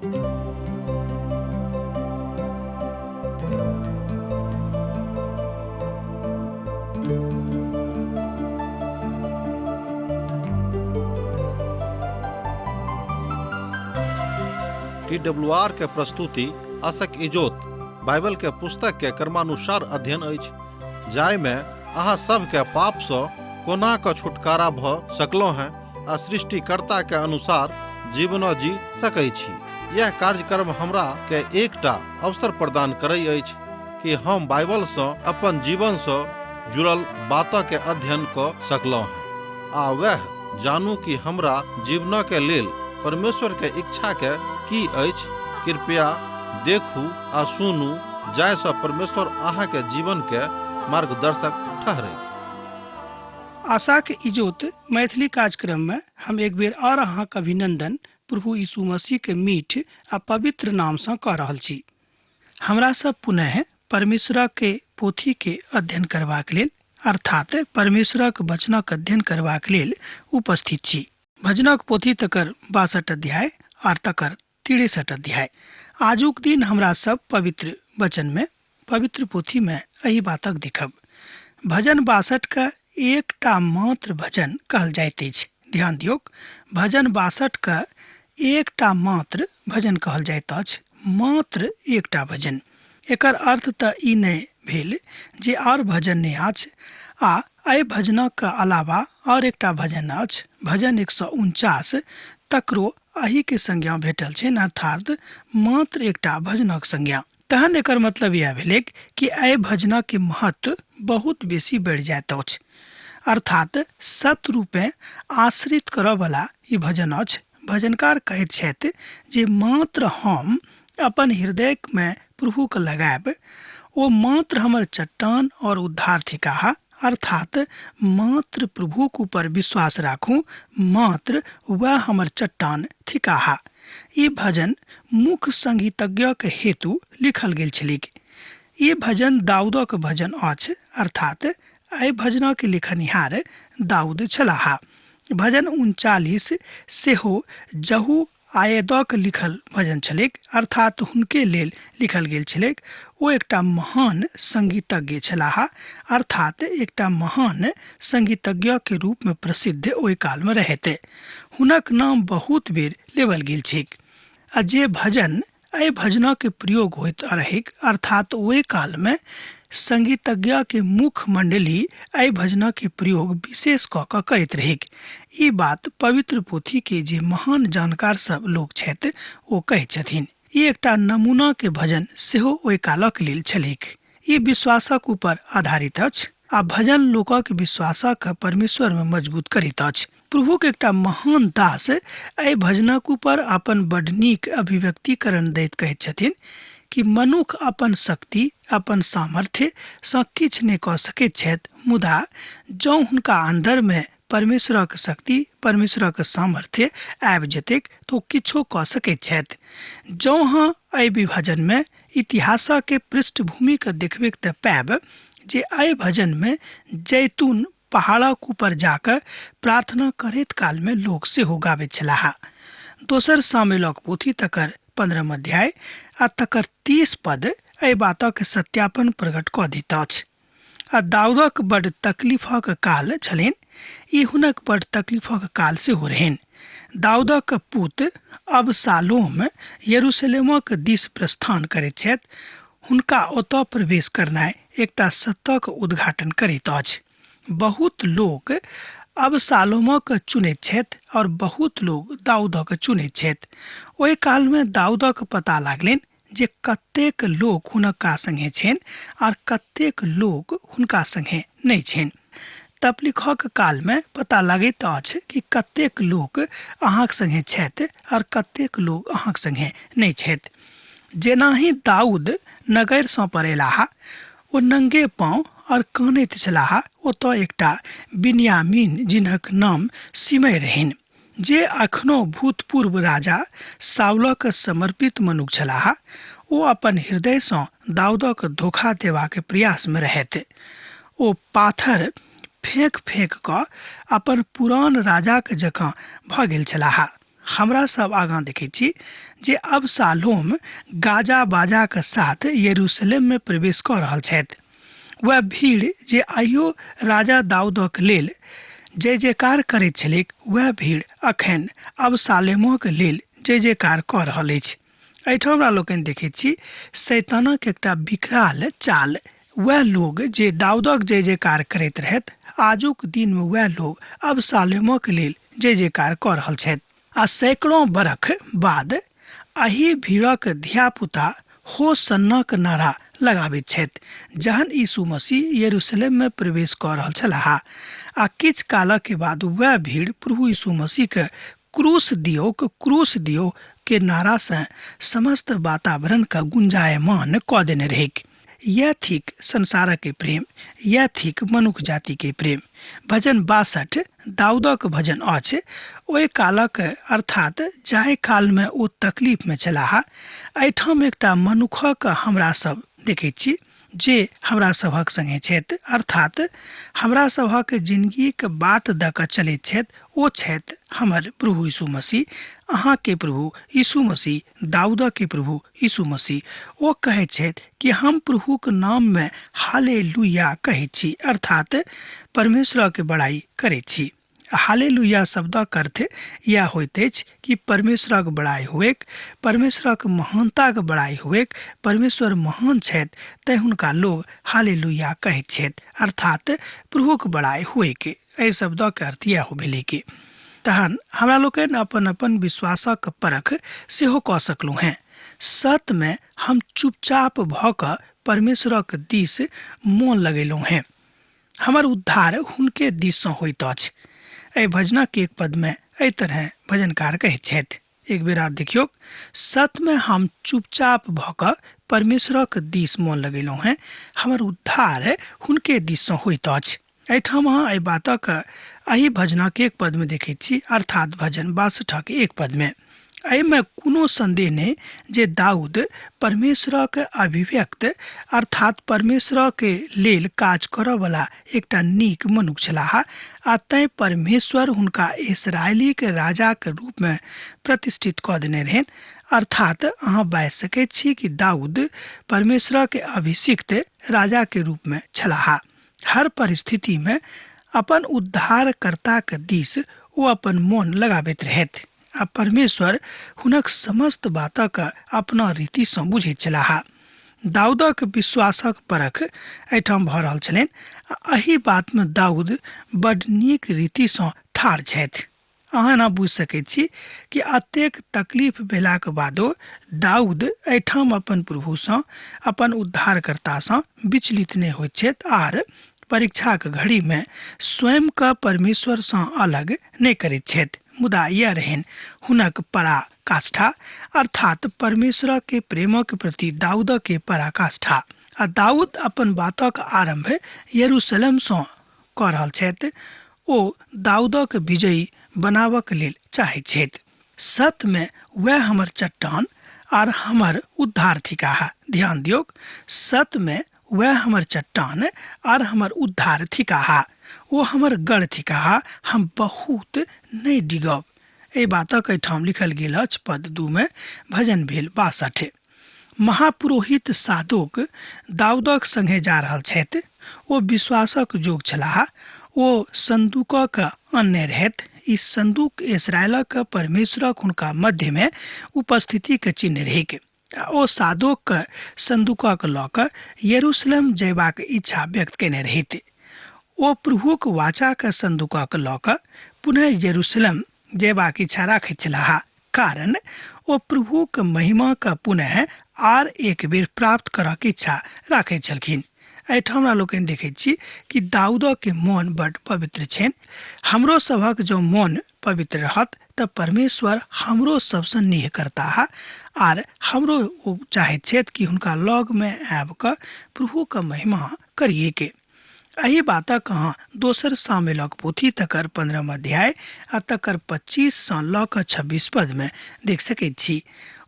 TWR के प्रस्तुति आशक इजोत बाइबल के पुस्तक के क्रमानुसार अध्ययन अछि, जाहिमे अहाँ सबके पाप सँ कोना कऽ छुटकारा भऽ सकलहुँ हेँ आ सृष्टिकर्ता के अनुसार जीवनो जी सकै छी। यह कार्यक्रम हमरा के एकटा अवसर प्रदान करै अछि कि हम बाइबल सँ अपन जीवन सँ जुड़ल बात के अध्ययन कऽ सकलहुँ हेँ आ वएह जानू कि हमरा जीवन के लेल परमेश्वर के इच्छा के की अछि। कृपया देखू आ सुनू जाहि सँ परमेश्वर अहाँ के जीवन के मार्गदर्शक ठहरैक। आशाक इजोत मैथिली कार्यक्रम में हम एक बेर और अहाँक अभिनंदन प्रभु यीशु मसीह के मीठ आ पवित्र नाम सँ कऽ रहल छी। हमरा सब पुनः परमेश्वरक के पोथी के अध्ययन करबाक लेल अर्थात परमेश्वरक वचनक अध्ययन करबाक लेल उपस्थित छी। भजनक पोथी तकर 62 अध्याय आर तकर 63 अध्याय। आजुक दिन हमरा सब पवित्र वचन में पवित्र पोथी में एहि बातक देखब। भजन 62 के एकटा मात्र भजन कहल जाइत अछि। ध्यान दियौक, भजन 62 के एकटा मात्र भजन कहल जाइत अछि, मात्र एकटा भजन। एकर अर्थ तऽ ई नहि भेल जे आओर भजन नहि अछि आ एहि भजनक अलावा आओर एकटा भजन अछि, भजन 149, तकरो एहिके संज्ञा भेटल छनि, अर्थात मात्र एकटा भजनक संज्ञा। तहन एकर मतलब इएह भेलैक कि एहि भजनक महत्व बहुत बेसी बढ़ि जाइत अछि, अर्थात सत रूपेँ आश्रित करऽवला ई भजन अछि। भजनकार कहैत छथि जे मात्र हम अपन हृदयमे प्रभुके लगायब, ओ मात्र हमर चट्टान और उद्धार थिकाह, अर्थात मात्र प्रभुक ऊपर विश्वास राखू, मात्र वएह हमर चट्टान थिकाह। ई भजन मुख्य संगीतज्ञक हेतु लिखल गेल छलैक। ई भजन दाऊदक भजन अछि, अर्थात एहि भजनक लिखनिहार दाऊद छलाह। भजन 39 सेहो जहू आयदक लिखल भजन छलैक, अर्थात हुनके लेल लिखल गेल छलैक। ओ एकटा महान संगीतज्ञ छलाह, अर्थात एकटा महान संगीतज्ञ के रूप में प्रसिद्ध ओहि काल में रहैत। हुनक नाम बहुत बेर लेवल गेल छैक आ जे भजन एहि भजनक प्रयोग होइत रहैक, अर्थात ओहि काल में संगीतज्ञ के मुख्य मंडली एहि भजनक प्रयोग विशेष कऽ कऽ करैत रहैक। ई बात पवित्र पोथी के जे महान जानकार सब लोक छथि ओ कहैत छथिन। ई एकटा नमूना के भजन सेहो ओहि कालक लेल छलैक। ई विश्वासक ऊपर आधारित अछि आ भजन लोकक विश्वासक परमेश्वर में मजबूत करैत अछि। प्रभुक एकटा महान दास एहि भजनक ऊपर अपन बड नीक अभिव्यक्तिकरण दैत कहैत छथिन कि मनुख अपन शक्ति अपन सामर्थ्य सँ किछु नहि कऽ सकैत छथि, मुदा जँ हुनका अन्दर में परमेश्वरक शक्ति परमेश्वरक सामर्थ्य आबि जेतैक तऽ ओ किछो कऽ सकैत छथि। जँ अहाँ एहि विभाजन में इतिहासक पृष्ठभूमि के देखबैक तऽ पायब जे एहि भजन में जैतून पहाड़क ऊपर जाकऽ प्रार्थना करैत कालमे लोक सेहो गाबैत छलाह। दोसर सामुएलक पोथी तकर 15 अध्याय आ तकर 30 पद एहि बातक सत्यापन प्रकट कऽ दैत अछि। आ दाऊदक बड्ड तकलीफक काल छलनि, ई हुनक बड्ड तकलीफक काल सेहो रहनि। दाऊदक पुत अबसालोम यरूशलेमक दिस प्रस्थान करैत छथि। हुनका ओतऽ प्रवेश करनाइ एकटा सत्यक उद्घाटन करैत अछि। बहुत लोक अबसालोमक चुनैत छथि और बहुत लोक दाऊदक चुनैत छथि। ओहि कालमे दाऊदक पता लागलनि जे कतेक लोक हुनका संगे छनि और कतेक लोक हुनका संगे नहि छनि। तकलीफक कालमे पता लगैत अछि कि कतेक लोक अहाँक संगे छथि और कतेक लोक अहाँक संगे नहि छथि। जेनाहि दाऊद नगरसँ पड़ेलाह, ओ नंगे पाँव और कानैत छलाह। ओतऽ एकटा बिन्यामीन जिनक नाम सिमय रहनि, जे अखनो भूतपूर्व राजा साउलक समर्पित मनुख छलाह, ओ अपन हृदयसँ दाऊदक धोखा देबाक प्रयासमे रहथि। ओ पाथर फेंक फेंक कऽ अपन पुरान राजाक जकाँ भऽ गेल छलाह। हमरा सब आगाँ देखैत छी जे अबसालोम गाजा बाजा के साथ यरूशलेम में प्रवेश कऽ रहल छथि। वएह भीड़ जे आइयो राजा दाऊदक लेल जय जयकार करैत छलैक, वएह भीड़ अखन अबसालोमक लेल जय जयकार कऽ रहल अछि। एहिठाम हमरा लोकनि देखैत छी शैतानक एकटा विकराल चाल। वएह लोग जे दाऊदक जय जयकार करैत रहथि, आजुक दिन में वएह लोग अबसालोमक लेल जय जयकार कऽ रहल छथि। आ सैकड़ों बरख बाद एहि भीड़क धियापुता होसन्नाक नारा लगाबैत छथि जहन यीशु मसीह यरूशलेम में प्रवेश कऽ रहल छलाह। आ किछु कालक बाद वएह भीड़ प्रभु यीशु मसीह के क्रूस दियौक, क्रूस दियौ के नारा से समस्त वातावरण के गुंजायमान कऽ देने रहैक। यह थिक संसारक के प्रेम, यह थिक मनुख जाति के प्रेम। भजन 62 दाऊदक भजन अछि। ओहि कालक अर्थात जाहि काल में ओ तकलीफ में छलाह, एहिठाम एकटा मनुखक हमरा सब देखैत छी जे हमरा सभक संगे छथि, अर्थात हमरा सभक जिंदगीक बाट दऽ कऽ चलैत छथि। ओ छथि हमर प्रभु यीशु मसीह, अहाँके प्रभु यीशु मसीह, दाऊदके प्रभु यीशु मसीह। ओ कहैत छथि कि हम प्रभुक नाममे हालेलुया कहैत छी, अर्थात परमेश्वरके बड़ाई करैत छी। हालेलुया शब्दक अर्थ यैह होइत अछि कि परमेश्वरक बड़ाई हुएक, परमेश्वरक महानताक बड़ाई हुएक। परमेश्वर महान छथि, तैं हुनका लोग हालेलुया कहैत छथि, अर्थात प्रभुक बड़ाई हुएक। एहि शब्दक अर्थ यैह भेलै। तहन हमरा लोकनि अपन अपन विश्वासक परख सेहो कऽ सकलहुँ हेँ। सतमे हम चुपचाप भऽ कऽ परमेश्वरक दिस मोन लगेलहुँ हेँ। हमर उद्धार हुनके दिससँ होइत अछि। एहि भजनक एक पदमे एहि तरहे भजनकार कहैत छथि। एक बेर आर देखियौक, सतमे हम चुपचाप भऽ कऽ परमेश्वरक दिस मोन लगेलहुँ हेँ, हमर उद्धार हुनके दिससँ होइत अछि। एहिठाम अहाँ एहि बातक एहि भजनक एक पदमे देखैत छी, अर्थात भजन 62 एक पदमे। एहिमे कोनो संदेह नहि जे दाऊद परमेश्वरक अभिव्यक्त अर्थात परमेश्वरक लेल काज करऽवला एकटा नीक मनुख छलाह, आ तैं परमेश्वर हुनका इसराइलीक राजाक रूपमे प्रतिष्ठित कऽ देने रहनि। अर्थात अहाँ बाजि सकैत छी कि दाऊद परमेश्वरक अभिषिक्त राजाके रूपमे छलाह। हर परिस्थितिमे अपन उद्धारकर्ताक दिस ओ अपन मोन लगाबैत रहथि, आ परमेश्वर हुनक समस्त बातक अपना रीतिसँ बुझैत छलाह। दाऊदक विश्वासक परख एहिठाम भऽ रहल छलनि, आ एहि बातमे दाऊद बड नीक रीतिसँ ठाढ़ छथि। अहाँ एना बुझि सकैत छी कि अतेक तकलीफ भेलाक बादो दाऊद एहिठाम अपन प्रभुसँ, अपन उद्धारकर्तासँ विचलित नहि होइत छथि, आर परीक्षाक घड़ीमे स्वयंके परमेश्वरसँ अलग नहि करैत छथि। मुदा यह रहनि हुनक पराकाष्ठा, अर्थात परमेश्वरके प्रेमक प्रति दाऊदके पराकाष्ठा। आ दाऊद अपन बातक आरंभ यरूशलेमसँ कऽ रहल छथि। ओ दाऊदक विजयी बनाबक लेल चाहैत छथि। सतमे वएह हमर चट्टान आर हमर उद्धार थिकाह। ध्यान दियौक, सतमे वएह हमर चट्टान आर हमर उद्धार थिकाह। ओ हमर गढ़ थिकाह, हम बहुत नहि डिगब। एहि बातक एहिठाम लिखल गेल अछि पद 2 में, भजन भेल 62। महापुरोहित सादोक दाऊदक संगे जा रहल छथि। ओ विश्वासक जोग छलाह। ओ संदूकक अनने रहथि। ई संदूक इसराइलक परमेश्वरक हुनका मध्यमे उपस्थितिके चिन्ह रहैक। आ ओ सादोक संदूकक लऽ कऽ यरूशलेम जयबाक इच्छा व्यक्त कयने रहथि। ओ प्रभुक वाचाक संदूकक लऽ कऽ पुनः यरूशलेम जयबाक इच्छा राखैत छलाह, कारण ओ प्रभुक महिमाक पुनः आर एक बेर प्राप्त करक इच्छा राखैत छलखिन। एहिठाम हमरा लोकनि देखैत छी कि दाऊदके मोन बड पवित्र छनि। हमरो सभक जँ मोन पवित्र रहत तऽ परमेश्वर हमरो सबसँ नेह करताह, आर हमरो ओ चाहैत छथि कि हुनका लगमे आबि कऽ प्रभुक महिमा करिएके। एहि बातक अहाँ दोसर सामुएलक पोथी तकर 15 अध्याय आ तकर 25 सँ लऽ कऽ 26 पदमे देख सकैत छी।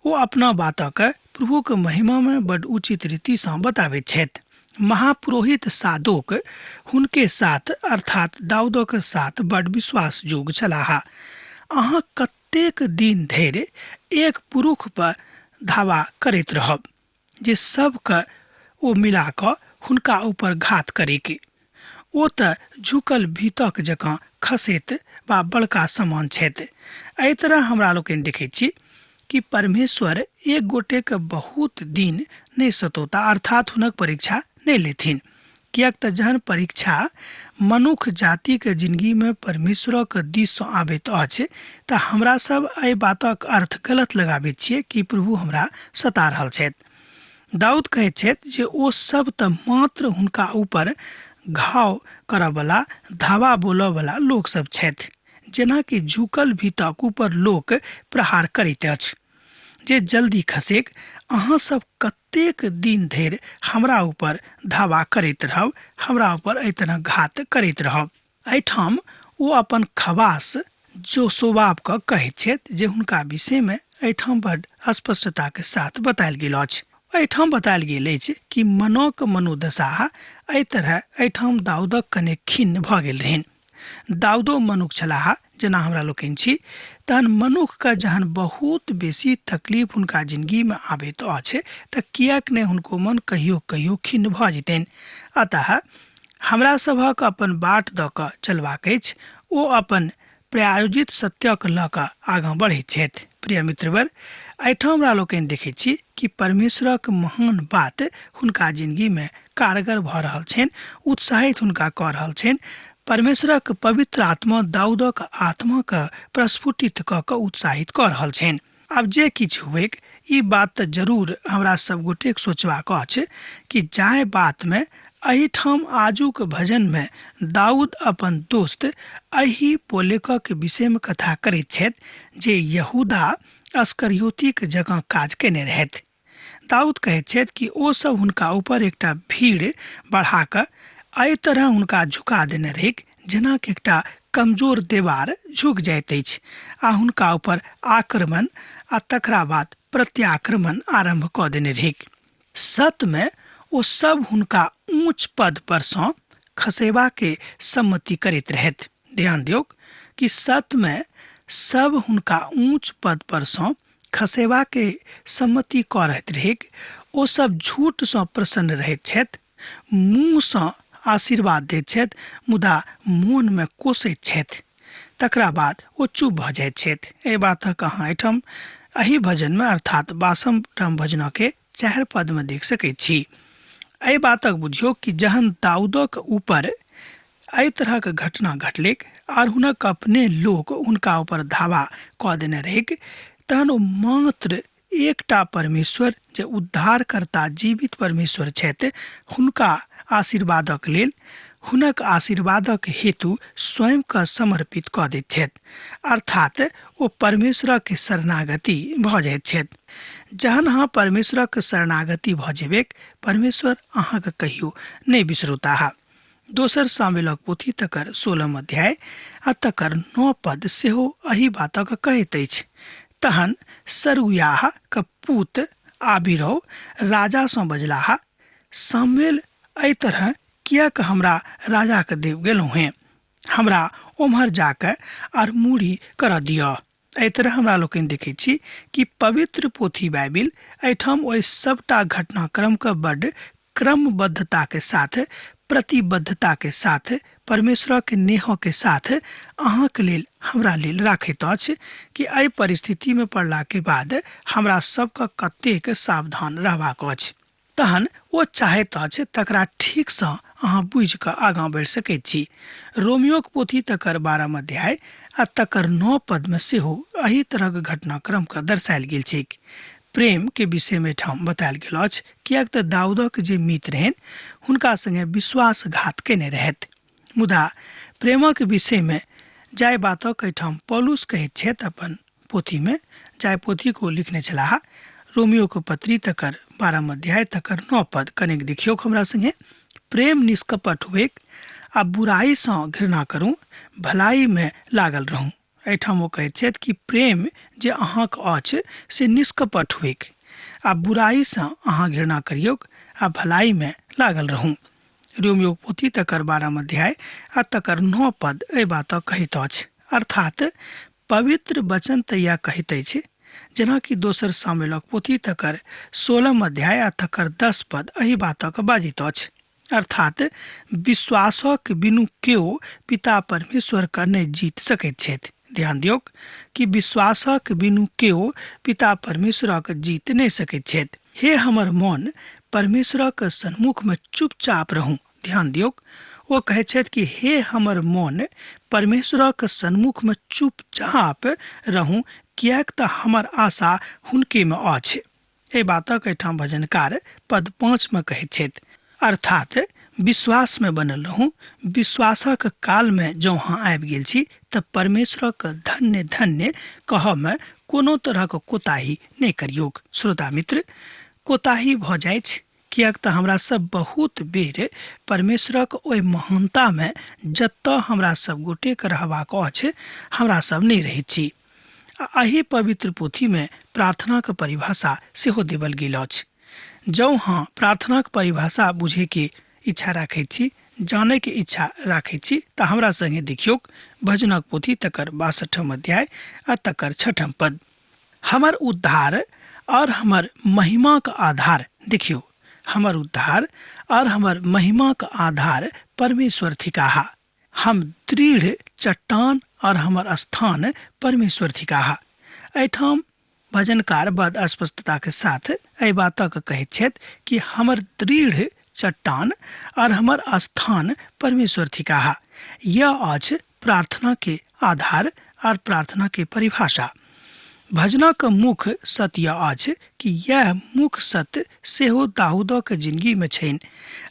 ओ अपना बातक प्रभुक महिमामे बड उचित रीतिसँ बताबैत छथि। महापुरोहित सादोक हुनके साथ अर्थात दाऊदक साथ बड विश्वास जोग छलाह। अहाँ कतेक कतेक दिन धरि एक पुरुष पर धावा करैत रहब जे सबके ओ मिला कऽ हुनका ऊपर घात करैके। ओ तऽ झुकल भीतक जकाँ खसैत वा बड़का समान छथि। एहि तरह हमरा लोकनि देखै छी कि परमेश्वर एक गोटेके बहुत दिन नहि सतौता, अर्थात हुनक परीक्षा नहि लेथिन। किएक तऽ जहन परीक्षा मनुख जातिके जिंदगीमे परमेश्वरक दिससँ आबैत अछि तऽ हमरा सब एहि बातक अर्थ गलत लगाबैत छियै कि प्रभु हमरा सता रहल छथि। दाऊद कहैत छथि जे ओ सब तऽ मात्र हुनका ऊपर घाव करऽवला, धावा बोलऽवला लोक सब छथि, जेनाकि झुकल भीतक ऊपर लोक प्रहार करैत अछि जे जल्दी खसेक। अहाँ सब कतेक दिन धरि हमरा ऊपर धावा करैत रहब, हमरा ऊपर एहि तरह घात करैत रहब। एहिठाम ओ अपन खवास जो स्वभावके कहैत छथि जे हुनका विषयमे एहिठाम बड स्पष्टताके साथ बतायल गेल अछि। एहिठाम बतायल गेल अछि कि मनोक मनोदशा एहि तरह एहिठाम दाऊदक कने खिन्न भऽ गेल रहनि। दाऊदो मनुख छलाह जेना हमरा लोकनि छी। तहन मनुखके जहन बहुत बेसी तकलीफ हुनका जिंदगीमे आबैत अछि तऽ किएक नहि हुनको मन कहियो कहियो खिन्न भऽ जेतनि। अतः हमरा सभक अपन बाट दऽ कऽ चलबाक अछि। ओ अपन प्रायोजित सत्यक लऽ कऽ आगाँ बढ़ैत छथि। प्रिय मित्रवर, एहिठाम हमरा लोकनि देखैत छी कि परमेश्वरक महान बात हुनका जिंदगीमे कारगर भऽ रहल छनि, उत्साहित हुनका कऽ रहल छनि। परमेश्वरक पवित्र आत्मा दाऊदक आत्माके प्रस्फुटित कऽ कऽ उत्साहित कऽ रहल छनि। आब जे किछु हुएक, ई बात तऽ जरूर हमरा सब गोटेक सोचबाक अछि कि जाहि बातमे एहिठाम आजुक भजनमे दाऊद अपन दोस्त एहि पोलेकक विषयमे कथा करैत छथि जे यहूदा अस्करियोतीक जकाँ काज केने रहथि। दाऊद कहैत छथि कि ओ सब हुनका ऊपर एकटा भीड़ बढ़ा कऽ एहि तरह हुनका झुका देने रहैक जेना कि एकटा कमजोर देवार झुकि जाइत अछि आ हुनका ऊपर आक्रमण आ तकरा बाद प्रत्याक्रमण आरम्भ कऽ देने रहैक। सतमे ओ सब हुनका ऊँच पद पर सँ खसेबाके सम्मति करैत रहथि। ध्यान दियौक कि सतमे सब हुनका ऊँच पद पर सँ खसेबाके सम्मति कऽ रहैत रहैक। ओ सब झूठसँ प्रसन्न रहैत छथि, मुँहसँ आशीर्वाद दैत छथि, मुदा मोनमे कोसैत छथि। तकरा बाद ओ चुप भऽ जाइत छथि। एहि बातक अहाँ एहिठाम एहि भजनमे अर्थात बासम भजनके 4 पदमे देख सकैत छी। एहि बातक बुझियौ कि जहन दाऊदक ऊपर एहि तरहक घटना घटलैक आर हुनक अपने लोक हुनका ऊपर धावा कऽ देने रहैक, तहन ओ मात्र एकटा परमेश्वर जे उद्धारकर्ता जीवित परमेश्वर छथि हुनका आशीर्वादक लेल, हुनक आशीर्वादक हेतु स्वयंके समर्पित कऽ दैत छथि। अर्थात ओ परमेश्वरक शरणागति भऽ जाइत छथि। जहन अहाँ परमेश्वरक शरणागति भऽ जेबैक, परमेश्वर अहाँके कहियो नहि बिसरौताह। दोसर सामुएलक पोथी तकर 16 अध्याय आ तकर 9 पद सेहो एहि बातक कहैत अछि। तहन सरुयाह के पूत आबिरौ राजासँ बजलाह, सामुएल एहि तरह किएक हमरा राजाके देव गेलहुँ हेँ? हमरा ओम्हर जाकऽ आर मूड़ी करऽ दिअ। एहि तरह हमरा लोकनि देखैत छी कि पवित्र पोथी बाइबिल एहिठाम ओहि सबटा घटनाक्रमके बड्ड क्रमबद्धताके साथ, प्रतिबद्धताके साथ, परमेश्वरक नेहके साथ अहाँके लेल हमरा लेल राखैत अछि कि एहि परिस्थितिमे पड़लाके बाद हमरा सबके कतेक सावधान रहबाक अछि। तहन ओ चाहैत अछि तकरा ठीकसँ अहाँ बुझि कऽ आगाँ बढ़ि सकैत छी। रोमियोक पोथी तकर 12 अध्याय आ तकर 9 पदमे सेहो एहि तरहक घटनाक्रमके दर्शायल गेल छैक। प्रेम के विषयमे एहिठाम बतायल गेल अछि, किएक तऽ दाऊदक जे मित्र रहनि हुनका संगे विश्वासघात केने रहथि। मुदा प्रेमक विषयमे जाहि बातक एहिठाम पौलुस कहैत छथि अपन पोथीमे, जाहि पोथीक ओ लिखने छलाह रोमियोक पत्री तकर 12 अध्याय तकर 9 पद कनेक देखियौक हमरा संगे। प्रेम निष्कपट हुएक आ बुराइसँ घृणा करू, भलाइमे लागल रहू। एहिठाम ओ कहैत छथि कि प्रेम जे अहाँक अछि से निष्कपट हुएक आ बुराइसँ अहाँ घृणा करियौक आ भलाइमे लागल रहू। रोमियोक पोथी तकर 12 अध्याय आ तकर 9 पद एहि बातक कहैत अछि। अर्थात पवित्र वचन तऽ इएह कहैत अछि, जेनाकि दोसर शामुएलक पोथी तकर 16 अध्याय आ तकर 10 पद एहि बातक बाजैत अछि। अर्थात विश्वासक बिनु केओ पिता परमेश्वरके नहि जीत सकैत छथि। ध्यान दियौक कि विश्वासक बिनु केओ पिता परमेश्वरक जीत नहि सकैत छथि। हे हमर मन, परमेश्वरक सन्मुखमे चुपचाप रहू। ध्यान दियौक, ओ कहै छथि कि हे हमर मन, परमेश्वरक सन्मुखमे चुपचाप रहू, किएक तऽ हमर आशा हुनकेमे अछि। एहि बातक एहिठाम भजनकार पद 5 मे कहैत छथि। अर्थात विश्वासमे बनल रहू। विश्वासक कालमे जँ अहाँ आबि गेल छी तऽ परमेश्वरक धन्य धन्य कहऽमे कोनो तरहक कोताही नहि करियौक। श्रोता मित्र, कोताही भऽ जाइछ किएक तऽ हमरा सब बहुत बेर परमेश्वरक ओहि महानतामे जतऽ हमरा सब गोटेके रहबाक अछि हमरा सब नहि रहैत छी। आ एहि पवित्र पोथीमे प्रार्थनाक परिभाषा सेहो देबल गेल अछि। जँ अहाँ प्रार्थनाक परिभाषा बुझैके इच्छा राखैत छी, जानैके इच्छा राखैत छी, तऽ हमरा सङ्गे देखियौक भजनक पोथी तकर 62 अध्याय आ तकर 6 पद। हमर उद्धार और हमर महिमाक आधार, देखियौ, हमर उद्धार और हमर महिमाक आधार परमेश्वर थिकाहा। हम दृढ़ चट्टान और हमर स्थान परमेश्वर थिकाहा। एहिठाम भजनकार बड स्पष्टता के साथ एहि बातक कहैत छथि कि हमर दृढ़ चट्टान और हमर स्थान परमेश्वर थिकाहा। यह अछि प्रार्थना के आधार और प्रार्थना के परिभाषा। भजनक मुख्य सत्य अछि कि यह मुख्य सत्य सेहो दाऊदक जिंदगी में छनि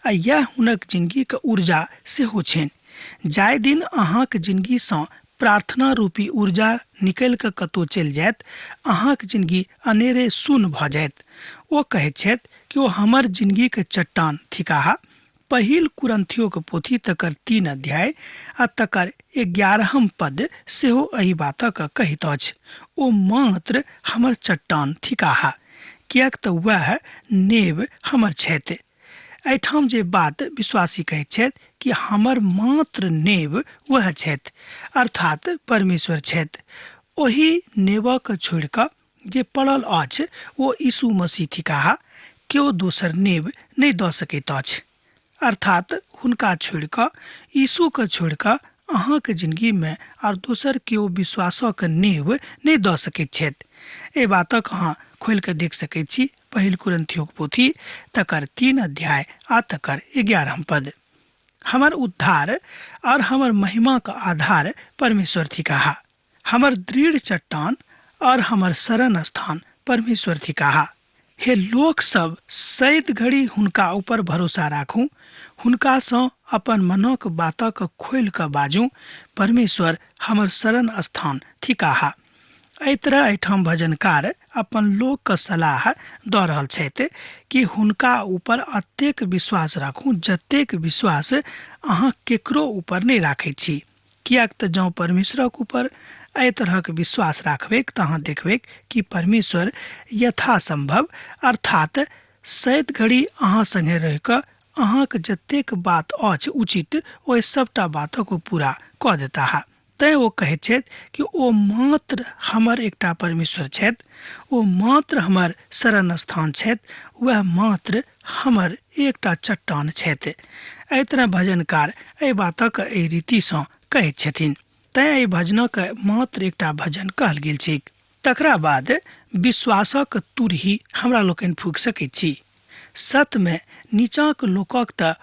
आ यह हुनक जिंदगी के ऊर्जा सेहो छनि। जाहि दिन अहाँक जिंदगी सँ प्रार्थना रूपी ऊर्जा निकलि कऽ कतहु चलि जायत, अहाँक जिंदगी अनेरे शून्य भऽ जायत। ओ कहैत छथि कि ओ हमर जिंदगी के चट्टान थिकाह। पहिल कुरन्थियोक पोथी तकर 3 अध्याय आ तकर 11 पद सेहो एहि बातक कहैत अछि। ओ मात्र हमर चट्टान थिकाह, किएक तऽ वएह नेव हमर छथि। एहिठाम जे बात विश्वासी कहैत छथि कि हमर मात्र नेव वएह छथि, अर्थात परमेश्वर छथि। ओहि नेवक छोड़ि कऽ जे पड़ल अछि ओ यीशु मसीह थिकाह, केओ दोसर नेव नहि दऽ सकैत अछि। अर्थात हुनका छोड़ि कऽ, यीशुके छोड़ि कऽ अहाँके जिंदगीमे आर दोसर केओ विश्वासक नेव नहि दऽ सकैत छथि। एहि बातक अहाँ खोलि कऽ देख सकैत छी पहिल कुरिन्थियोक पोथी तकर 3 अध्याय आ तकर 11 पद। हमर उद्धार और हमर महिमाक आधार परमेश्वर थिकाह। हमर दृढ़ चट्टान और हमर शरण स्थान परमेश्वर थिकाह। हे लोक सब, सैद घड़ी हुनका ऊपर भरोसा राखू, हुनकासँ अपन मनक बातक खोलि कऽ बाजू, परमेश्वर हमर शरण स्थान थिकाह। एहि तरह एहिठाम भजनकार अपन लोकके सलाह दऽ रहल छथि कि हुनका ऊपर अतेक विश्वास राखू जतेक विश्वास अहाँ केकरो ऊपर नहि राखै छी। किएक तऽ जँ परमेश्वरक ऊपर एहि तरहक विश्वास राखबैक तऽ अहाँ देखबैक कि परमेश्वर यथासंभव अर्थात सैत घड़ी अहाँ संगे रहि कऽ अहाँक जतेक बात अछि उचित ओहि सभटा बातक ओ पूरा कऽ देताह। तैँ ओ कहैत छथि कि ओ मात्र हमर एकटा परमेश्वर छथि, ओ मात्र हमर शरण स्थान छथि, वएह मात्र हमर एकटा चट्टान छथि। एहि तरह भजनकार एहि बातक एहि रीतिसँ कहैत छथिन। तैँ एहि भजनक मात्र एकटा भजन कहल गेल छैक। तकरा बाद विश्वासक तुरही हमरा लोकनि फूकि सकैत छी। सतमे नीचाँक लोकक तऽ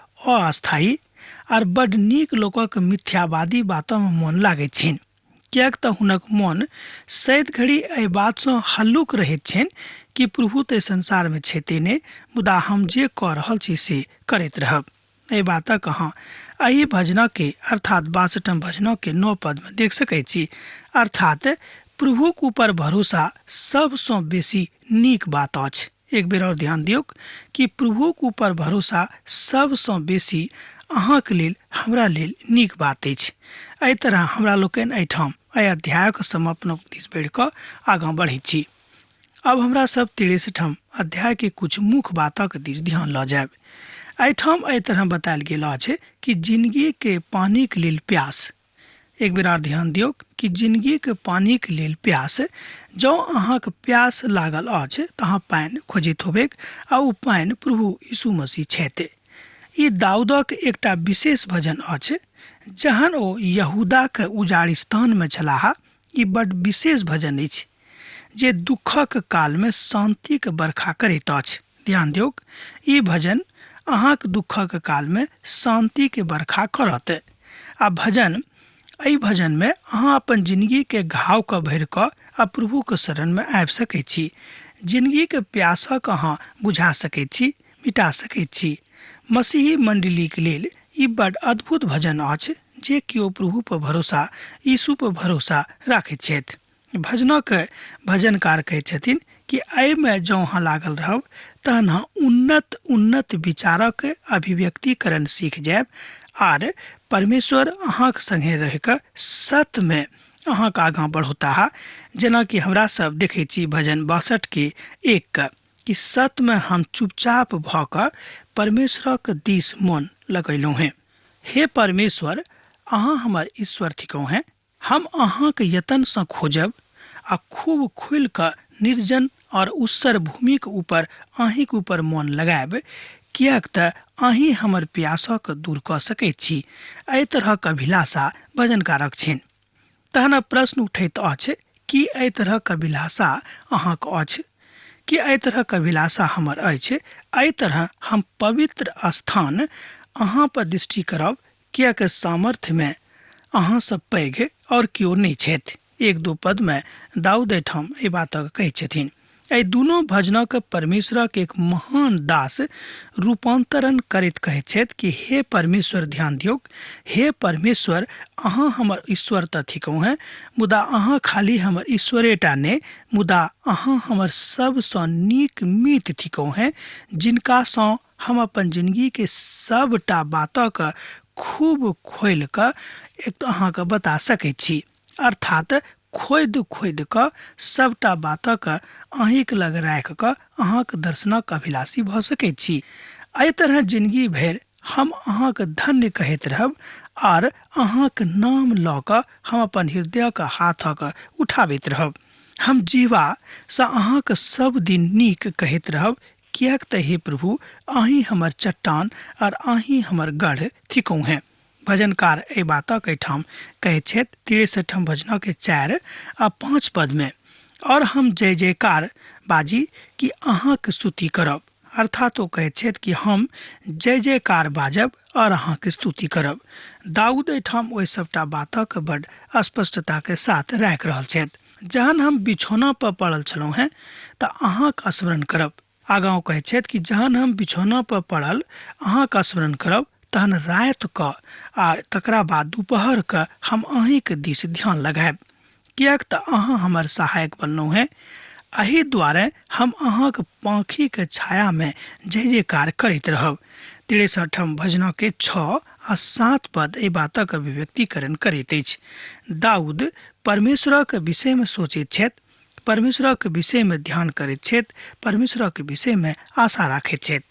अस्थायी आर बड नीक लोकक मिथ्यावादी बातमे मोन लागैत छनि, किएक तऽ हुनक मोन सैत घड़ी एहि बातसँ हल्लुक रहैत छनि कि प्रभु तऽ संसारमे छथि नहि, मुदा हम जे कऽ रहल छी से करैत रहब। एहि बातक अहाँ एहि भजनके अर्थात 62 भजनके 9 पदमे देख सकैत छी। अर्थात प्रभुक ऊपर भरोसा सबसँ बेसी नीक बात अछि। एक बेर और ध्यान दियौक कि प्रभुक ऊपर भरोसा सबसँ बेसी अहाँके लेल, हमरा लेल नीक बात अछि। एहि तरह हमरा लोकनि एहिठाम एहि अध्यायक समापनक दिस बढ़ि कऽ आगाँ बढ़ैत छी। अब हमरा सब 63 अध्याय के कुछ मुख्य बातक दिस ध्यान लऽ जायब। एहिठाम एहि तरह बतायल गेल अछि कि जिंदगी के पानी के लेल प्यास, एक बेर आर ध्यान दियौक कि जिनगीके पानिके लेल प्यास, जँ अहाँके प्यास लागल अछि तऽ अहाँ पानि खोजैत होबेक आ ओ पानि प्रभु यीशु मसीह छथि। ई दाऊदक एकटा विशेष भजन अछि जहन ओ यहूदाके उजाड़िस्तानमे छलाह। ई बड विशेष भजन अछि जे दुःखक कालमे शान्तिक बरखा करैत अछि। ध्यान दियौक, ई भजन अहाँक दुःखक कालमे शान्तिके बरखा करत। आ भजन एहि भजनमे अहाँ अपन जिनगीके घावके भरि कऽ आ प्रभुके शरणमे आबि सकैत छी। जिनगीके प्यासक अहाँ बुझा सकैत छी, मिटा सकैत छी। मसीही मण्डलीक लेल ई बड अद्भुत भजन अछि जे केओ प्रभु पर भरोसा, यीशु पर भरोसा राखैत छथि। भजनक भजनकार कहैत छथिन कि एहिमे जँ अहाँ लागल रहब तहन अहाँ उन्नत उन्नत विचारक अभिव्यक्तिकरण सीख जायब आर परमेश्वर अहाँक संगे रहि कऽ सतमे अहाँके आगाँ बढ़ौताह। जेनाकि हमरा सब देखै छी भजन 62:1 के कि सतमे हम चुपचाप भऽ कऽ परमेश्वरक दिस मन लगेलहुँ हेँ। हे परमेश्वर, अहाँ हमर ईश्वर थिकहुँ हेँ, हम अहाँक यतनसँ खोजब आ खूब खुलि कऽ निर्जन और उस्सर भूमिक ऊपर अहींक ऊपर मोन लगायब, किएक तऽ अहीं हमर प्यासक दूर कऽ सकैत छी। एहि तरहक अभिलाषा भजनकारक छनि। तहन अब प्रश्न उठैत अछि, की एहि तरहक अभिलाषा अहाँक अछि? की एहि तरहक अभिलाषा हमर अछि? एहि तरह हम पवित्र स्थान अहाँ पर दृष्टि करब, किएक सामर्थ्यमे अहाँसँ पैघ आओर केओ नहि छथि। 1-2 पदमे दाऊद एहिठाम एहि बातक कहैत छथिन। एहि दुनू भजनक परमेश्वरक एक महान दास रूपांतरण करैत कहैत छथि कि हे परमेश्वर, ध्यान दियौक, हे परमेश्वर, अहाँ हमर ईश्वर तऽ थिकहुँ हेँ, मुदा अहाँ खाली हमर ईश्वरेटा नहि, मुदा अहाँ हमर सबसँ नीक मीत थिकहुँ हेँ, जिनकासँ हम अपन जिनगीके सबटा बातक खूब खोलि कऽ एक तऽ अहाँके बता सकैत छी। अर्थात खोदि खोदि कऽ सबटा बातक अहींक लग राखि कऽ अहाँक दर्शनक अभिलाषी भऽ सकैत छी। एहि तरह जिनगी भरि हम अहाँक धन्य कहैत रहब आर अहाँक नाम लऽ कऽ हम अपन हृदयक हाथक उठाबैत रहब। हम जीवा सँ अहाँक सब दिन नीक कहैत रहब, किएक तऽ हे प्रभु, अहीं हमर चट्टान आर अहीं हमर गढ़ थिकहुँ हेँ। भजनकार एहि बातक एहिठाम कहैत छथि 63 भजनक 4 आ 5 पदमे, और हम जय जयकार बाजी कि अहाँक स्तुति करब। अर्थात ओ कहैत छथि कि हम जय जयकार बाजब और अहाँक स्तुति करब। दाऊद एहिठाम ओहि सबटा बातक बड स्पष्टता के साथ राखि रहल छथि। जहन हम बिछौना पर पड़ल छलहुँ हेँ तऽ अहाँक स्मरण करब। आगाँ ओ कहैत छथि कि जहन हम बिछौना पर पड़ल अहाँक स्मरण करब तहन राति कऽ आ तकरा बाद दुपहर कऽ हम अहींक दिस ध्यान लगायब, किएक तऽ अहाँ हमर सहायक बनलहुँ हेँ। एहि दुआरे हम अहाँक पाँखिक छायामे जय जयकार करैत रहब। 63 भजनके 6 आ 7 पद एहि बातक अभिव्यक्तिकरण करैत अछि। दाऊद परमेश्वरक विषयमे सोचैत छथि, परमेश्वरक विषयमे ध्यान करैत छथि, परमेश्वरक विषयमे आशा राखैत छथि।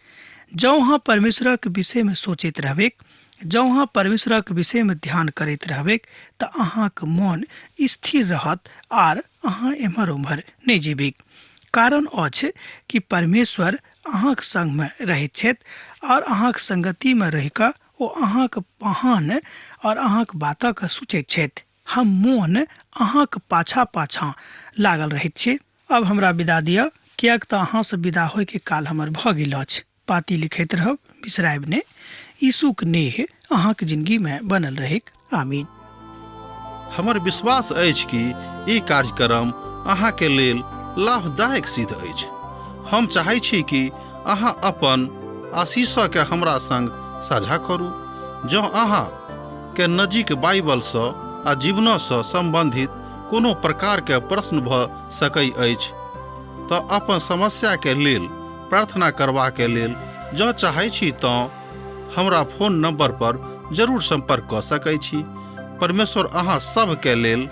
जँ अहाँ परमेश्वरक विषयमे सोचैत रहबैक, जँ अहाँ परमेश्वरक विषयमे ध्यान करैत रहबैक तऽ अहाँक मन स्थिर रहत आर अहाँ एम्हर ओम्हर नहि जेबैक। कारण अछि कि परमेश्वर अहाँक संगमे रहैत छथि और अहाँक संगतिमे रहि कऽ ओ अहाँक पहान और अहाँक बातक सोचैत छथि। हम मोन अहाँक पाछा पाछाँ लागल रहैत छी। अब हमरा विदा दिअ, किएक तऽ अहाँसँ विदा होइके काल हमर भऽ गेल अछि। पाती लिखैत रहब, बिसरायब नहि। यीशुक नेह अहाँक जिनगीमे बनल रहैक। आमीन। हमर विश्वास अछि कि ई कार्यक्रम अहाँके लेल लाभदायक सिद्ध अछि। हम चाहै छी कि अहाँ अपन आशीषके हमरा संग साझा करू। जँ अहाँ के नजीक बाइबलसँ आ जीवनसँ सम्बन्धित कोनो प्रकारके प्रश्न भऽ सकै अछि तऽ अपन समस्याके लेल प्रार्थना करबाके लेल जँ चाहै छी तँ हमरा फोन नंबर पर जरूर संपर्क कऽ सकै छी। परमेश्वर अहाँ सभके लेल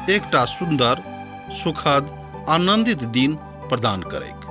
एकटा सुन्दर, सुखद, आनंदित दिन प्रदान करैक।